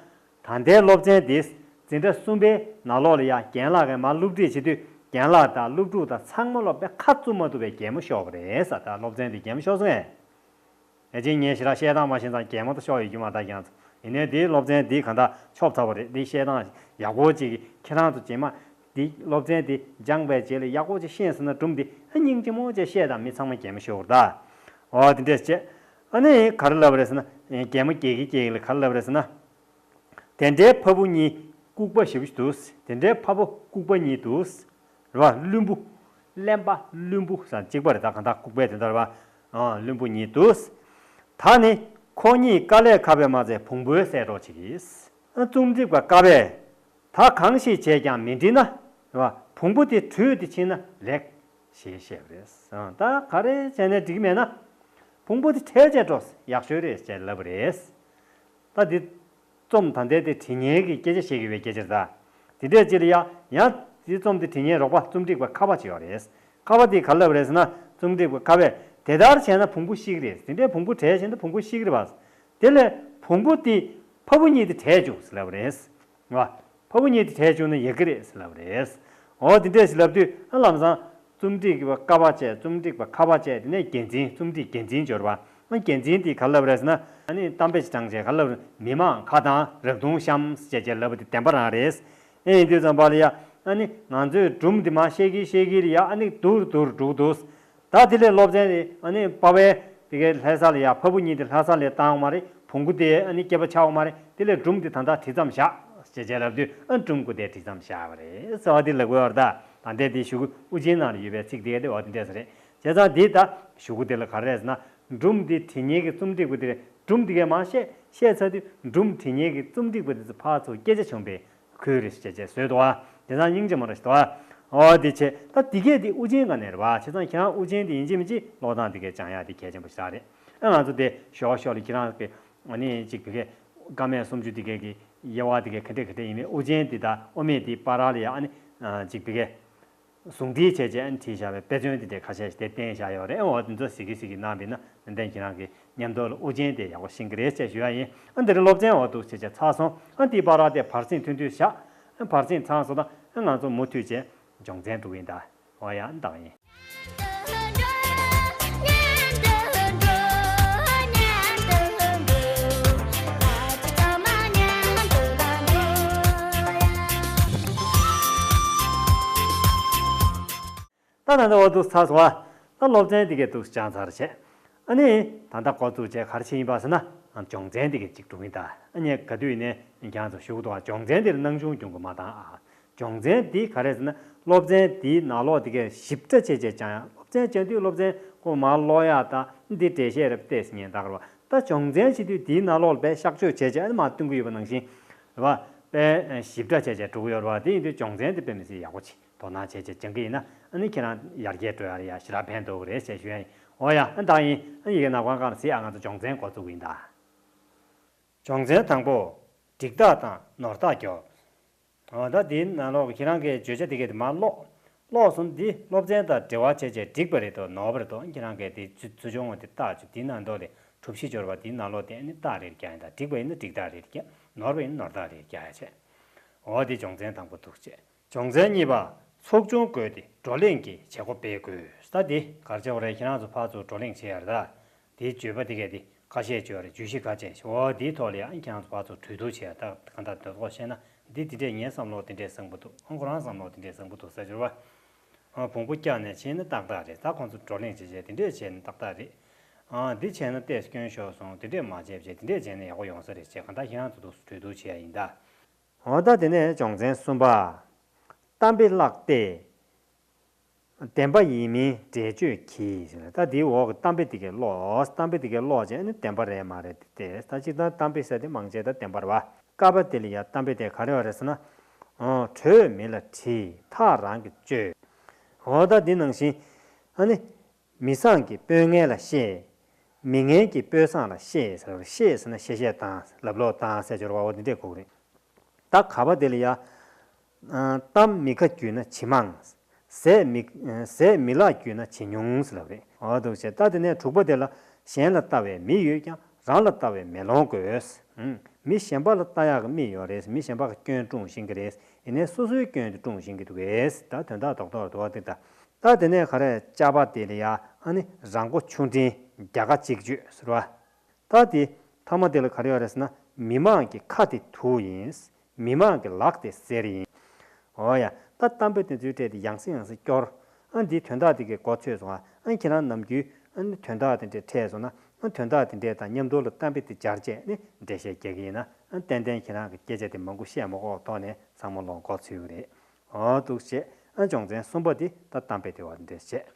ད་ལྟའི་སློབ་ཚན་འདི་འཛིན་གྲྭ་གསུམ་པའི་ནང་ལོགས་ལ་ཡང་རྒན་ལགས་ཀྱིས་མར་སློབ་ཁྲིད་བྱེད་དུས་རྒན་ལགས་དང་སློབ་ཕྲུག་དང་ཚང་མ་ལོ་དཔེ་ཁ་བཙུམ་མ་ཐུབ་པའི་གད་མོ་ཤོར་བ་རེད་ཟེར། ད་སློབ་ཚན་འདི་གད་མོ་ཤོར་སོང་ངས། ཡ་ཅིག་ངས་ཞེ་དྲག་བཤད་སྟངས་མ་ཤེས་ཙང་གད་མོ་ད་ཤོར་ཡོད་རྒྱུ་མ་རེད་ད་ཀྱང་། ཡིན་ནའི་འདིའི་སློབ་ཚན་འདི་གང་ལྟར་ཆོབ་ཚ་བོ་རེད། འདི་བཤད་སྟངས་ཡག་པོ་ཅིག་ཁྱེད་རང་ཚོ་རྗེས་མ་འདི་སློབ་ཚན་འདི་སྦྱངས་པའི་རྗེས་ལ་ཡག་པོ་ཅིག་ཤེས་སོང་ན་སྒྲུང་འདི་ཧ་སྙིང་རྗེ་མོ་ཅིག་བཤད་དང་མི་ཚང་མ་གད་མོ་ཤོར་ད། འོ་དེ་འདྲས་བྱས། ཨ་ནི་ག་རེ་ལབ་པ་རེད་ཟེར་ན། གད་མོ་བགད་ཀྱི་བགད་ཀྱི་ལ་ག་རེ་ལབ་པ་རེད་ཟེར་ན། དེ་འདྲའི་ཕ་བུ་གཉིས་ལྐུགས་པ་ཞེ་པོ་ཞིག་འདུག་དེ་འདྲའི་ཕ་བུ་ལྐུགས་པ་གཉིས་འདུག་རེད་བ། བླུན་པོ། གླེན་པ་བླུན་པོ་ཟེར་གཅིག་པ་རེད། ད་གང་ལྟར་ལྐུགས་པའི་དོན་དག་རེད་བ། ཨ། བླུན་པོ་གཉིས་འདུག་ད་ནི་ཁོ་གཉིས་དཀའ་ལས་ཁག་པས་མ་ཚད་བོང་བུའི་སྲས་གྲོགས་བྱེད་ཀྱིས། ཨ། རྩོམ་སྒྲིག་པ་ཀ་པས། ད་གང་ཞིག་བྱས་ཀྱང་མི་འགྲིག་ན། རེད་བ། བོང་བུ་དེ་བྲོས་ཏེ་ཕྱིན་ན་ལེགས། ཞེས་བཤད་པ་རེད། ཨ། ད་ག་རེ་བྱས་ནས་འགྲིག་གི་མེད་ན། བོང་བུ་དེ་བྲོས་བྱས་འགྲོ། ཡག་ཤོས་རེད་ཅེས་ལབ་པ་རེད། ད་འདི་རྩོམ་ད་ལྟའི་དེ་བྲིས་མཁན་གྱི་སྐད་ཆ་བཤད་ཀྱི་ཡོད་པའི་སྐད་ཆ་རེད་ད། དེ་འདྲས་ཅིག་ལ་ཡ། ཡང་དེ་རྩོམ་དེ་བྲིས་མཁན་རོགས་པ་རྩོམ་སྒྲིག་པ་ཁ་པ་ཅིག་ཡོད་རེད། ཁ་པ་དེས་ག་ལབ་རེད་ཟེར་ན། རྩོམ་སྒྲིག་པ་ཁ་པས་དེ་ལྟར་བྱས་ན་བོང་བུ་ཤི་གི་རེད། དེ་འདྲས་བོང་བུ་བྲོས་བྱས་ན་བོང་བུ་ཤི་གི་རེད་པ། དེ་ལས་བོང་བུ་དེ་ཕ་བུ་གཉིས་དེ་བྲོས་བཅུག་ཟེར་ལབ་རེད། བ། ཕ་བུ་གཉིས་དེ་བྲོས་བཅུག་ན་ཡག་གི་རེད་ཟེར་ལབ་རེད། འོ་དེ་འདྲས་ཞིག་ལབ་དུས་ཨ་ལམ་སང་རྩོམ་སྒྲིག་པ་ཀ་པ་བྱས། རྩོམ་སྒྲིག་པ་ཁ་པ་བྱས། དེ་ནས་འགན་འཛིན། རྩོམ་སྒྲིག་འགན་འཛིན་འབྱོར་བ། ཨ། འགན་འཛིན་དེས་ག་ལབ་རེད་ཟེར་ན། ཨ་ནི་གཏམ་དཔེ་ཞིག་དྲངས་བྱས་ག་ལབ་རེད། མི་མང་ཁ་དང་རག་དུང་གཤམ་ཟེར་བྱས་ལབ་པ་དེ་བདེན་པ་རང་རེད། ཨེ་ཡིན་དུས་ཙམ་པ་ལ་ཡ། ཨ་ནི་ང་ཚོས་སྒྲུང་འདི་མར་བཤད་ཀྱི་བཤད་ཀྱི་ལ་ཡ། ཨ་ནི་སྡུག་རུ་སྡུག་རུ་འགྲོ་གི་འདུག་ད་དེ་ལས་སློབ་ཚན་དེ་ཨ་ནི་པ་ཕའི་དེ་གའི་ལྷ་ས་ལ་ཡ། ཕ་བུ་གཉིས་དེ་ལྷ་ས་ལ་བཏང་བ་མ་རེད། བོང་བུ་དེ་ཨ་ནི་སྐྱེས་པ་ཆགས་པ་མ་རེད། དེ་ལས་སྒྲུང་དེ་ད་ལྟ་བྲིས་མཚམས་བཞག་ཅེས་བྱས་ལབ་དུས། ཨ། སྒྲུང་ཀུ་དེ་བྲིས་མཚམས་བཞག་པ་རེད་ཟེར་བ་དེ་ལབ་དགོས་པ་རེད་ད། ད་ལྟའི་དེ་གཞུག་གུ་དབུ་ཅན་ནང་ལ་ཡོད་པའི་ཚིག་དེ་ག་དེ་འོ་དེ་འདྲས་རེད། བྱས་ཙང་འདི་ད་གཞུག་གུ་དེ་ལ་ག་རེ་རེད་ཟེར་ན། སྒྲུང་འདི་བྲིས་མཁན་གྱི་རྩོམ་སྒྲིག་པ་དེ་རེད། སྒྲུང་དེ་གས་མར་བཤད། བཤད་ཚར་དུས་སྒྲུང་བྲིས་མཁན་གྱི་རྩོམ་སྒྲིག་པ་དེ་ཚོ་ཕར་ཚུར་སྐད་ཆ་བྱུང་བས། ཁོས་རེད་ཟེར་བྱས་བཟོས་འདུག་བ། དེ་ཚང་སྙིང་རྗེ་མོ་རེད་ཟེར་བ། འོ་དེ་བྱས། ད་འདི་གས་དེ་དབུ་ཅན་སྒང་ནས་རེད་བ། བྱས་ཙང་ཁྱེད་རང་དབུ་ཅན་དེ་ཡིན་གཅིག་མིན་གཅིག་ཀློག་སྟངས་དེ་གས་སྦྱང་ཡག་དེ་གལ་ཆེན་པོ་ཞེ་དྲག་རེད། ཨ། ང་ཚོ་དེ་ཞོག་ཞོག་ལ་ཁྱེད་རང་གི་ ཨ་ནི་ཅིག་བི་གའི་ཀ་མད་སུམ་ཅུ་དེ་གའི་གི་དབྱེ་བ་དེ་གའི་ག་འདྲ་ག་འདྲ་ཡིན་མིན། དབུ་ཅན་དེ་དང་དབུ་མེད་དེ་བར་ལ་ཡ་ཨ་ནི་ཅིག་བི་གའི་ཟུང་འབྲེལ་བྱས་བྱས་ཨ་ནི་བྲིས་བཞག་པའི་དཔེ་མཚོན་དེ་འདྲའི་ཁ་ཤས་ཤིག་དེ་བསྟན་བཞག་ཡོད་རེད། འོ་དེ་ཚོ་གཟིགས་གི་གཟིགས་གི་གནང་བས་ན་ཏན་ཏན་ཁྱེད་རང་གི་མཉམ་དུ་ལ་དབུ་ཅན་དེ་ཡག་པོ་ཤེས་ཀྱི་རེད་ཅེས་ཞུ་ཡ་ཡིན། ཨ་འདི་རེ་སློབ་ཚན་འོ་འདུག་བྱས་བྱས་ཚར་སོང་། ཨ་འདི་བར་དེ་བར་གསེང་ཐུང་ཐུང་བཞག་ཨ་བར་གསེང་ཚར་སོང་ད་ཨ་ང་ཚོ་མུ་མཐུད་བྱས་སྦྱོང་ཚན་འགྲོ་གི་ཡིན་ད། འོ་ཡ་ཨ་འདང་ཡིན། ད་ད་ལྟ་འོ་འདུག་ཚར་སོང་བ། ད་སློབ་ཚན་འདི་གའི་འདུག་སྦྱངས་ཚར་བྱས། ཨ་ནི་ད་ལྟ་འགོ་བཙུགས་བྱས་ག་རེ་བྱེད་ཡིན་པ་ཟེར་ན། སྦྱོང་ཚན་འདི་གའི་གཅིག་འགྲོ་གི་ཡིན་ད། ཨ་ནི་ག་དུས་ཡིན་ནའི་ཁྱེད་རང་ཚོ་ཞུ་གི་འདུག་བ། སྦྱོང་ཚན་འདིར་སྣང་ཆུང་ཆུང་གི་མ་བཏང་ཨ། སྦྱོང་ཚན་འདི་ག་རེ་ཟེར་ན་སློབ་ཚན་འདིའི་ནང་ལོགས་འདི་གའི་ཞིབ་ཕྲ་བྱས་བྱས་སྦྱང་ཡ། སློབ་ཚན་སྦྱང་དུས་སློབ་ཚན་ཁོ་མར་ཀློག་ཡ་དང་འདི་འགྲེལ་བཤད་རེ་བལྟས་ཟིན་ཉན་ད་གར་བ། ད་སྦྱོང་ཚན་བྱེད་དུས་འདིའི་ནང་ལོགས་ལ་དཔེ་གཤག་བཅོས་བྱས་བྱས་ཨ་ནི་མར་སྟོན་གི་ཡོད་པ་ནང་བཞིན་རེད་བ། དཔེ་ཞིབ་ཕྲ་བྱས་བྱས་འགྲོ་གི་ཡོད་རེད་བ། དེ་ཡིན་དུས་སྦྱོང་ཚན་འདི་དཔེ་མི་སྲིད་ཡག་པོ་བྱེད། དོ་སྣང་བྱས་བྱས་སྦྱང་གི་ཡིན་ན་ཨ་ནི་ཁྱེད་རང་ཡར་རྒྱས་འགྲོ་ཡ་ལ་ཡ་ཞེ་དྲག་ཕན་ཐོགས་ཀྱི་རེད་ཅེས་ཞུ་ཡ་ཡིན། འོ་ཡ་ཨ་ད་ཡིན། ཨ་ཡི་གེ་ནག་པང་ཁང་ལ་གཟིགས་ཨ། ང་ཚོ་སྦྱོང་ཚན་འགོ་བཙུགས་ཀྱི་ཡིན་ད། སྦྱོང་ཚན་དང་པོ། སྒྲིག་རྟགས་དང་ནོར་རྟགས་སྐྱོར། འོ་ད་འདིའི་ནང་ལོགས་ཀྱི་ཁྱེད་རང་གི་བརྗོད་བྱ་དེ་གས་དེ་མར་ཀློག་ཀློག་སོང་། འདི་སློབ་ཚན་དང་འབྲེལ་བ་བྱས་བྱས་འགྲིག་པ་རེད་དོ་ནོར་བ་རེད་དོ། ཁྱེད་རང་གིས་དེ་ཚུ་ཚུར་སྦྱོང་བ་དེ་བརྟག་བྱས་དེའི་ནང་དོག་ལས་གྲུབ་གཞི་སྦྱོར་བ་དེའི་ནང་ལོགས་དེ་ནི་རྟགས་རེ་རྒྱག་ཡིན་ད། འགྲིག་པ་ཡིན་ན་སྒྲིག་རྟགས་རེ་རྒྱག་ནོར་བ་ཡིན་ན་ནོར་རྟགས་རེ་རྒྱག་ཡ་བྱས། འོ་དེ་སྦྱོང་ཚན་དང་པོ་འདུག་བྱས། སྦྱོང་ཚན་གཉིས་པ། ཚོགས་ཆུང་བགོས་ཏེ་བགྲོ་གླེང་གི་བྱེད་སྒོ་སྤེལ་དགོས། ད་འདི་ག་རེ་བྱེད་པ་རེད། ཁྱེད་རང་ཚོ་ཕར་ཚུར་བགྲོ་གླེང་བྱེད་ཡ་རེད་ད། དེའི་བརྗོད་པ་དེ་གས་དེ་ཁ་ཤས་བརྗོད་རེད། བརྗོད་གཞི་ཁ་ཤས་ཤིག་འོ་དེའི་ཐོག་ལ་ཡང་ཁྱེད་རང་ཚོ་ཕར་ཚུར་གྲོས་བསྡུར་བྱེད་ཡ། ད་གང་ལྟར་དོན་ཐོག་བཤད་ན་འདི་འདི་འདྲས་ངའི་བསམ་བློ་དེ་འདྲས་བཟང་པོ་འདུག་ཨང་ཁོ་རང་བསམ་བློ་དེ་འདྲས་བཟང་པོ་འདུག་ཟེར་བརྗོད་པ། ཨ་བོང་བུ་བཀྱགས་ནས་བྱས་ན་ཏག་ཏག་རེད། ད་ཁོང་ཚོ་བགྲོ་གླེང་བྱས་བྱས་དེ་འདྲས་བྱས་ན་ཏག་ཏག་རེད། ཨ་འདི་བྱས་ན་ཏོག་ཙམ་སྐྱོན་ཤོར་སོང་། དེ་འདྲས་མ་བྱས་བྱས་དེ་འདྲས་བྱས་ན་ཡག་པོ་ཡོང་ས་རེད་ཅེས་གང་ལྟར་ཁྱེད་རང་ཚོ་འདུག་གྲོས་བསྡུར་བྱེད་ཡ་ཡིན་ད། འོ་ད་དེ་ནས་སྦྱོང་ཚན་གསུམ་པ། གཏམ་དཔེ་བཀླགས་ཏེ། བདེན་པ་ཡིན་མིན་འགྲེལ་བརྗོད་གྱིས། ད་དེའི་འོག་གི་གཏམ་དཔེ་དེ་གའི་ཀློག་གཏམ་དཔེ་དེ་གའི་ཀློག་བྱས་ནས་བདེན་པ་རེད་མ་རེད་དེ། ད་གཅིག་ད་གཏམ་དཔེ་ཟེར་དེ་མང་ཆེ་ད་བདེན་པ་རེད་བ། ཀ་པ་དེ་ལ་ཡ་གཏམ་དཔེ་དེ་ག་རེ་བ་རེད་ཟེར་ན། འོ་གྲོས་མི་ལ་དྲིས། ཐག་རང་གིས་གཅོད། འོ་ད་འདི་ནང་བཞིན། ཨ་ནི། མི་བཟང་གིས་སྤོས་ངན་ལ་བཤད། མི་ངན་གྱིས་སྤོས་བཟང་ལ་བཤད་ཟེར་བ། བཤད་ཟེར་ན་བཤད་བཤད་བཏང་ལབ་ལོབ་བཏང་ཟེར་སྦྱོར་བ་འོ་འདི་འདྲས་གོ་གི་རེད། ད་ག་པ་དེ་ལ་ཡ། གཏམ་མི་ཁ་བརྒྱུད་ན་ཇི་མང་། ཟས་མི་ཟས་མི་ལག་བརྒྱུད་ན་ཇེ་ཉུང་ཟེར་ལབ་རེད། འོ་འདུག་བྱས། ད་དེ་ནས་དྲུག་པ་དེ་ལ། གཞན་ལ་ལྟ་བའི་མིག་ཡོད་ཀྱང་རང་ལ་ལྟ་བའི་མེ་ལོང་དགོས། མི་གཞན་པ་ལ་ལྟ་ཡག་གི་མིག་ཡོད་རེད། མི་གཞན་པ་གི་སྐྱོན་སྲུང་ཤེས་ཀྱི་རེད། ཡིན་ནའི་སོ་སོའི་སྐྱོན་དེ་སྲུང་ཤེས་ཀྱི་འདུག་གས། ད་དོན་དག་རྡོག་རྡོག་རེད་འདུག་བ་འདི་ད། ད་དེ་ནས་ག་རེ་ཅ་པ་དེ་ལ་ཡ་ཨ་ནི་རང་མགོ་ཆུང་འདྲིས་རྒྱ་ག་གཅིག་བརྗོད་ཟེར་བ། ད་དེ་ཐ་མ་དེ་ལ་ག་རེ་ཡོད་རེད་ཟེར་ན། མི་མང་གི་ཁ་དེ་དུག་ཡིན། མི་མང་གི་ལག་དེ་གསེར་ཡིན། འོ་ཡ། ད་གཏམ་དཔེ་དེ་ཚོའི་གྲས་དེ་ཡང་སེ་ཡང་སེ་སྐྱོར། ཨ་འདིའི་དོན་དག་དེ་གའི་མགོ་ཚོས་སོང་ཨ། ཨ་ཁྱེད་རང་ནམ་རྒྱུན་ཨ་ནི་དོན་དག་དེ་འདྲས་འཕྲད་སོང་ན། ཨ་དོན་དག་དེ་འདྲས་དང་མཉམ་དུ་ལ་གཏམ་དཔེ་དེ་སྦྱར་བྱས་ནི་འགྲེལ་བཤད་རྒྱག་གི་ཡིན་ན། ཨ་ཏན་ཏན་ཁྱེད་རང་གི་སྐད་ཆ་དེ་མང་པོ་བཤད་མ་དགོས་ཐོག་ནས་ཚང་མ་ལོག་མགོ་ཚོས་ཀྱི་རེད། འོ་འདུག་བྱས། ཨ་སྦྱོང་ཚན་གསུམ་པ་དེ་ད་གཏམ་དཔེ་དེ་བ་འདྲས་བྱས།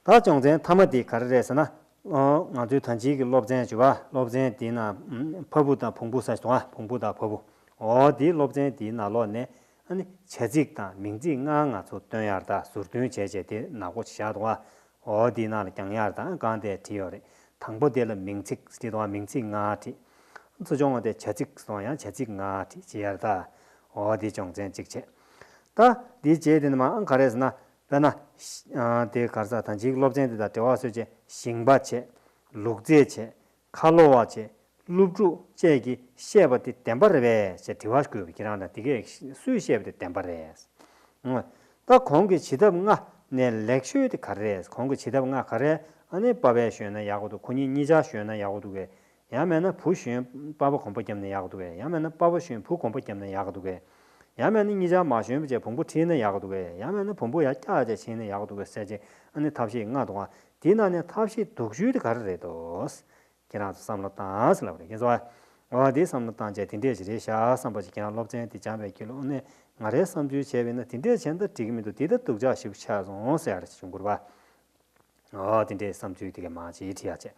ད་སྦྱོང་ཚན་མཐའ་མ་དེ་ག་རེ་རེད་ཟེར་ན། ཨོ་ང་ཚོའི་ད་ཅིག་གི་སློབ་ཚན་བྱུ་བ་སློབ་ཚན་དེའི་ནང་ཕ་བུ་དང་བོང་བུ་ཟེར་སོང་ཨ། བོང་བུ་དང་ཕ་བུ། ཨོ་དེའི་སློབ་ཚན་དེའི་ནང་ལོགས་ནས་ཨ་ནི་བྱ་ཚིག་དང་མིང་ཚིག་ལྔ་ང་ཚོ་སྟོན་ཡར་ད་ཟུར་འདོན་བྱས་བྱས་དེ་ནག་པོ་བཞག་འདུག་ཨ། ཨོ་དེའི་ནང་ལ་ཀྱང་ཡར་ད་གང་དེ་བྲིས་ཡོད་རེད། དང་པོ་དེ་ལ་མིང་ཚིག་བྲིས་འདུག་ཨ། མིང་ཚིག་ལྔ་བྲིས། ཚུར་སྦྱོང་བ་དེ་བྱ་ཚིག་སོང་ཡང་བྱ་ཚིག་ལྔ་བྲིས་བྱས་ཡར་ད། ཨོ་དེ་སྦྱོང་ཚན་གཅིག་བྱས། ད་དེའི་རྗེས་དེ་ནི་མ་ཨང་ག་རེ་ཟེར་ན། དཔེར་ན། ཨ་དེ་ག་རེ་ཟེར། ད་ཅིག་སློབ་ཚན་དེ་དང་འབྲེལ་བ་བཟོས་བྱས་ཞིང་པ་བྱས། ལུག་རྫི་བྱས། ཁ་ལོ་བ་བྱས། སློབ་ཕྲུག་བཅས་ཀྱིས་བཤད་པ་དེ་བདེན་པ་རེད་པས་ཞེས་དྲི་བ་བཀོད་པ། ཁྱེད་རང་ལ་དེ་གས་སུས་བཤད་པ་དེ་བདེན་པ་རེད། ཨང་། ད་གོང་གི་བྱེད་ཐབས་ལྔ་ནས་ལེགས་ཤོས་དེ་ག་རེ་རེད། གོང་གི་བྱེད་ཐབས་ལྔ་ག་རེ། ཨ་ནི་པ་ཕས་ཞོན་ན་ཡག་གི་འདུག་ཁོ་གཉིས་གཉིས་ཆ་ཞོན་ན་ཡག་གི་འདུག་གས། ཡང་མེད་ན་བུ་ཞོན་པ་ཕ་གོམ་པ་བརྒྱབ་ན་ཡག་གི་འདུག་གས། ཡང་མེད་ན་པ་ཕ་ཞོན་བུ་གོམ་པ་བརྒྱབ་ན་ཡག་གི་འདུག་གས། ཡང་མེད་ན་གཉིས་ཆ་མ་ཞོན་པ་བྱས་བོང་བུ་ཁྲིད་ན་ཡག་གི་འདུག་གས། ཡང་མེད་ན་བོང་བུ་ཡར་བཀྱགས་བྱས་ཕྱིན་ན་ཡག་གི་འདུག་གས་ཟེར་བྱས་ཨ་ནི་ཐབས་ཤེས་ལྔ་འདུག་ག་དེའི་ནང་ནས་ཐབས་ཤེས་སྡུག་ཤོས་དེ་ག་རེ་རེད་དོ། ཁྱེད་རང་ཚོ་བསམ་བློ་བཏང་ཟེར་ལབ་རེད། ཁྱེད་ཚོ་ཨ། འོ་དེ་བསམ་བློ་བཏང་བྱས་དེ་འདྲས་ཞིག་རེད་ཤག་བསམ་པ་ཞིག་ཁྱེད་རང་སློབ་ཚན་དེ་སྦྱངས་པའི་རྒྱུ་ལ་ཨ་ནི་ང་རའི་བསམ་ཚུལ་བྱས་པས་ན་དེ་འདྲས་བྱས་ན་ད་འགྲིག་གི་མི་འདུག་དེ་ད་སྡུག་ཅག་ཞིག་ཆགས་སོང་ཟེར་ཡ་རེ་བྱུང་དགོས་རེད་པ། ཨོ་དེ་འདྲའི་བསམ་ཚུལ་དེ་ག་མང་ཆེ་བྲིས་ཡག་བྱས།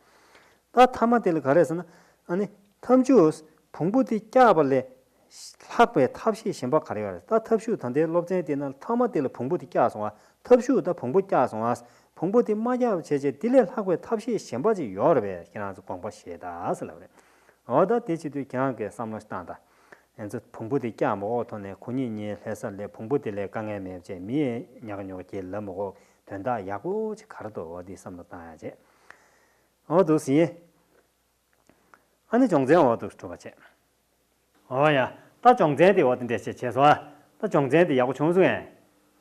ད་མཐའ་མ་དེ་ལ་ག་རེ་ཟེར་ན། ཨ་ནི་ཐབས་ཇུས་བོང་བུ་དེ་བཀྱགས་པ་ལས་ལྷག་པའི་ཐབས་ཤེས་གཞན་པ་ག་རེ་ཡོད་རེད། ད་ཐབས་ཤུགས་ད་ལྟའི་སློབ་ཚན་དེ་ནང་མཐའ་མ་དེ་ལ་བོང་བུ་དེ་བཀྱགས་སོང་ཨ། ཐབས་ཤུགས་ད་བོང་བུ་བཀྱགས་སོང་ཨ། བོང་བུ་དེ་མ་བཀྱགས་པ་བྱས་བྱས་དེ་ལས་ལྷག་པའི་ཐབས་ཤེས་གཞན་པ་ཅིག་ཡོད་རེད་པས། ཁྱེད་རང་ཚོ་དགོངས་པ་བཞེས་ད་ཟེར་ལབ་རེད། འོ་ད་དེ་བྱེད་དུས་ཁྱེད་རང་གིས་བསམ་བློ་བཏང་དང་། ང་ཚོ་བོང་བུ་དེ་བཀྱག་མ་གོ་ཐོག་ནས་ཁོ་གཉིས་གཉིས་ལྷ་ས་སླེབས། བོང་བུ་དེ་ལས་དཀའ་ངལ་མེད་བྱས། མི་ཉག་ཉོག་གྱིས་ལབ་མ་གོ། དོན་དག་ཡག་པོ་ཅིག་ག་རེ་འདུག་འོ་དེ་བསམ་བློ་བཏང་ཡ་བྱས། འོ་འདུག་ཟིན། ཨ་ནི་སྦྱོང་ཚན་འོ་འདུག་གྲུབ་པ་བྱས། འོ་ཡ། ད་སྦྱོང་ཚན་དེ་འོ་དེ་འདྲས་བྱས་བྱས་སོང་ཨ། ད་སྦྱོང་ཚན་དེ་ཡག་པོ་བྱུང་སོང་ངས།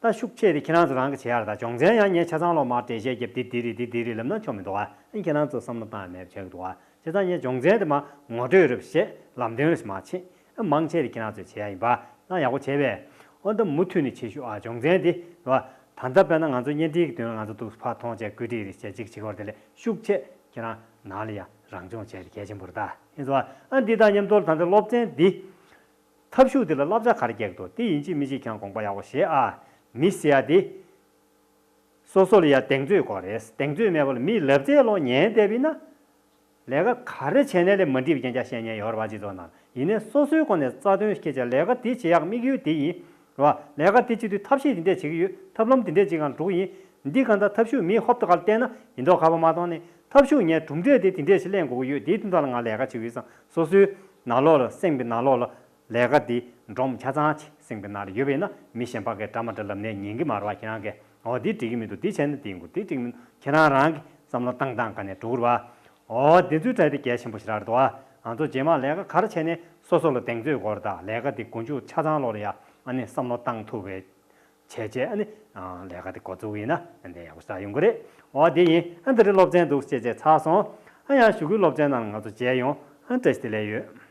ད་ཤུགས་ཆེ་དེ་ཁྱེད་རང་ཚོ་རང་གིས་བྱེད་ཡ་རེད། ད་སྦྱོང་ཚན་ཡང་ངས་ཆ་ཚང་ལོག་མར་འགྲེལ་བཤད་བརྒྱབ། འདི་འདི་རེད། འདི་འདི་རེད་ལབ་ན་ཆོ་མི་འདུག་ཨ། ཨ་ནི་ཁྱེད་རང་ཚོ་བསམ་བློ་བཏང་ཡ་མེད་བྱས་འདུག་ཨ། བྱས་ཙང་ངས་སྦྱོང་ཚན་དེ་མར་ངོ་སྤྲོད་རེ་བྱས། ལམ་སྟོན་རེ་མར་བྱས། ཨ་མང་ཆེ་དེ་ཁྱེད་རང་ཚོས་བྱེད་ཡ་ཡིན་པ། ད་ཡག་པོ་བྱས་པས། འོ་ད་མུ་མཐུད་ནས་བྱེད་ཤོག་ཨ། སྦྱོང་ཚན་དེ་རེད་བ། ད་ལྟ་དཔེར་ན་ང་ཚོ་བརྙན་འཕྲིན་གྱི་དོན་ལ་ང་ཚོ་འདུག་ཕར་མཐོང་བྱས་བཀོད་སྒྲིག་རེ་བྱས་གཅིག་བྱེད་དགོས་དེ་ལས་ཤུགས་ཆེ་ཁྱེད་རང་ནང་ལ་ཡ་རང་སྦྱོང་བྱས་ཏེ་གལ་ཆེན་པོ་རེད་ད། ཡིན་ཙང་ཨ་འདི་དང་མཉམ་དུ་ད་ལྟ་སློབ་ཚན་འདི་ཐབས་ཤུགས་འདི་ལ་བསླབ་བྱ་ག་རེ་རྒྱག་འདུག་དེ་ཡིན་གཅིག་མིན་གཅིག་ཁྱེད་རང་དགོངས་པ་ཡག་པོ་བཞེས་ཨ། མི་ཟེར་ཡ་དེ་སོ་སོ་ལ་ཡ་གདེང་ཚོད་དགོས་རེད། གདེང་ཚོད་མེད་པ་ལ་མིའི་ལབ་ཙེ་ལོག་ཉན་བསྡད་པ་ཡིན་ན། ལས་ཀ་ག་རེ་བྱས་ནས་ལས་མ་འགྲིག་པའི་རྐྱང་རྐྱང་བཤད་མཁན་ཡོད་རེད་པ། སྤྱི་ཚོགས་ནང་ཡིན་ནའི་སོ་སོའི་སྒོ་ནས་རྩ་དོན་ཁྱེད་ཅག་ལས་ཀ་འདི་བྱེད་ཡག་དམིགས་ཡུལ་འདི་ཡིན་རེད་པ། ལས་ཀ་འདི་བྱེད་དུས་ཐབས་ཤེས་འདི་འདྲས་བྱེད་ཀྱི་ཡོད། ཐབས་ལམ་འདི་འདྲས་བྱེད་གང་འགྲོ་གི་ཡིན། འདི་གང་ལྟར་ཐབས་ཤུགས་མིའི་ཧོབ་ཏེ་ག་ལ་བལྟས་ན་ཡིན་མདོག་ཁ་པོ་མ་མཐོང་ནས། ཐབས་ཤུགས་ངས་གྲུབ་འབྲས་དེ་འདི་འདྲས་ཞིག་ལེན་དགོས་ཀྱི་ཡོད། དེའི་དོན་དག་ལ་ང་ལས་ཀ་བྱེད་ཀྱི་ཡོད་བསམ། སོ་སོའི་ནང་ལོགས་ལ་སེམས་ཀྱི་ནང་ལོགས་ལ་ལས་ཀ་འདི་སྒྲོམ་ཆ་ཚང་ཅིག་སེམས་ཀྱི་ནང་ལ་ཡོད་པ་ཡིན་ན་མི་གཞན་པ་གིས་འདྲ་མ་འདྲ་ལབ་ནས་ཉན་གྱི་མ་རེད་པ། ཁྱེད་རང་གིས་འོ་འདི་འགྲིག་གི་མི་འདུག་འདི་བྱས་ན་འདི་ཡིན་དགོས། འདི་འགྲིག་གི་མི་འདུག་ཁྱེད་རང་རང་གིས་བསམ་བློ་བཏང་བཏང་ག་ནས་འགྲོ་གི་རེད་པ། འོ་འདི་ཚོའི་གྲས་དེ་གལ་ཆེན་པོ་ཞིག་རེད་འདུག་ཨ། ང་ཚོ་རྗེས་མ་ལས་ཀ་ག་རེ་བྱས་ནས་སོ་སོ་ལ་གདེང་ཚོད་དགོས་རེད་ད། ལས་ཀ་འདི་མགོ་མཇུག་ཆ་ཚང་ལོག་ལ་ཡ་ཨ་ནི་བསམ་བློ་བཏང་ཐུབ་པའི་བྱས་རྗེས་ཨ་ནི་ལས་ཀ་དེ་འགོ་བཙུགས་ཡིན་ན་འདི་ཡག་པོ་ཞེ་དྲག་ཡོང་གི་རེད། འོ་དེ་ཡིན། ཨ་འདི་རིང་སློབ་ཚན་འདུག་བྱས་རྗེས་ཚར་སོང་། ཨ་ཡང་གཞུག་གུའི་སློབ་ཚན་ནང་ང་ཚོ་མཇལ་ཡོང་། ཨ་བཀྲ་ཤིས་བདེ་ལེགས་ཡོད།